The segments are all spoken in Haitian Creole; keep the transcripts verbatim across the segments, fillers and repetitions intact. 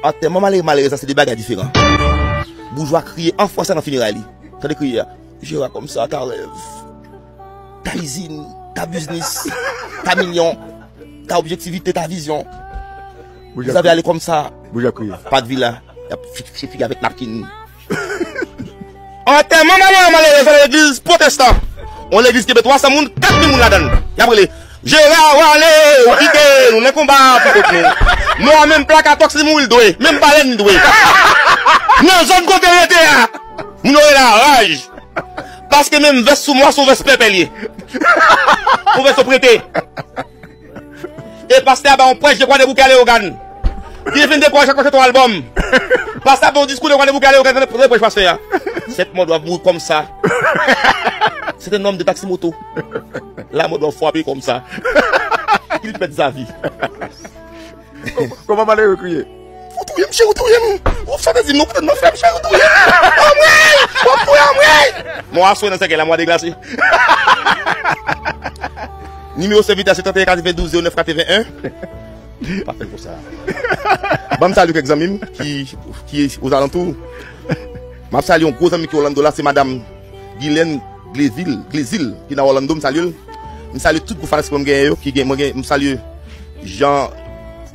Antèman malere, malere sa se de bagay diferan. Boujwa kriye an fransè nan fineray li. Tande kriye a. Jera kòmsa, ta rèv, ta izin, ta biznis, ta milyon, ta objektivite, ta vizyon. Vous avez allé comme ça. Boujwa kriye. Pas de villa. Y ap fixé figi avec napkin. Antèman malere, malere sa legliz pwotestan. On legliz ki gen twa san moun, kat mil moun ladan l. Y ap rele Jera, w ale, ou kite nou nan konba pou kont nou. Mò a menm plaka tòks li mouri l dwe, menm balèn li dwe. Nan zòn kote l rete a, moun yo rele a raj. Paske menm vès sou mò a se yon vès pèpè l ye. Yon vès yo prete. E pastè a ba yon prèch dekwa debouke a Leyogàn. Li fin dekouraje ak yon albòm. Pastè a ba yon diskou dekwa debouke a Leyogàn, tande prèch pastè a. Sèt mò dwav mouri kòmsa. C'est un homme de taxi moto. La mò dwav frape kòmsa. Il perd sa vie. Kòman malere kriye? Ou touye m, cheri, ou touye m. Ou fè di m, nou kote m nan fè m, cheri, ou touye m. Anmwey! Ou ap touye anmwey! Mò a swe nan sèkèy la, mò a deglase. Nimewo sèvitè se trannteyen katrevendouz zewo nèf katreven en. Pa fè l konsa. Ban m salye kèk zanmi m ki, ki ozalantou. M ap salye yon gwo zanmi ki Orlando la, se madanm Guylaine Gléville, Glézil, ki nan Orlando, m salye l. M salye tout gwoup fanatik mwen m genyen yo, ki gen, mwen gen, m salye Jean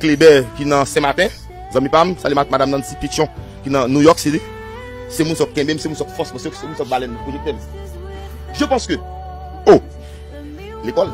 Clébert ki nan Senmaten, zanmi pa m, salye ma-, madanm Nancy Pichon ki nan New York City. Se moun sa k kenbe m, se moun sa k fòs mwen, se, se moun sa k balèn mwen, pwojektè m. Je pense que, oh, lekòl.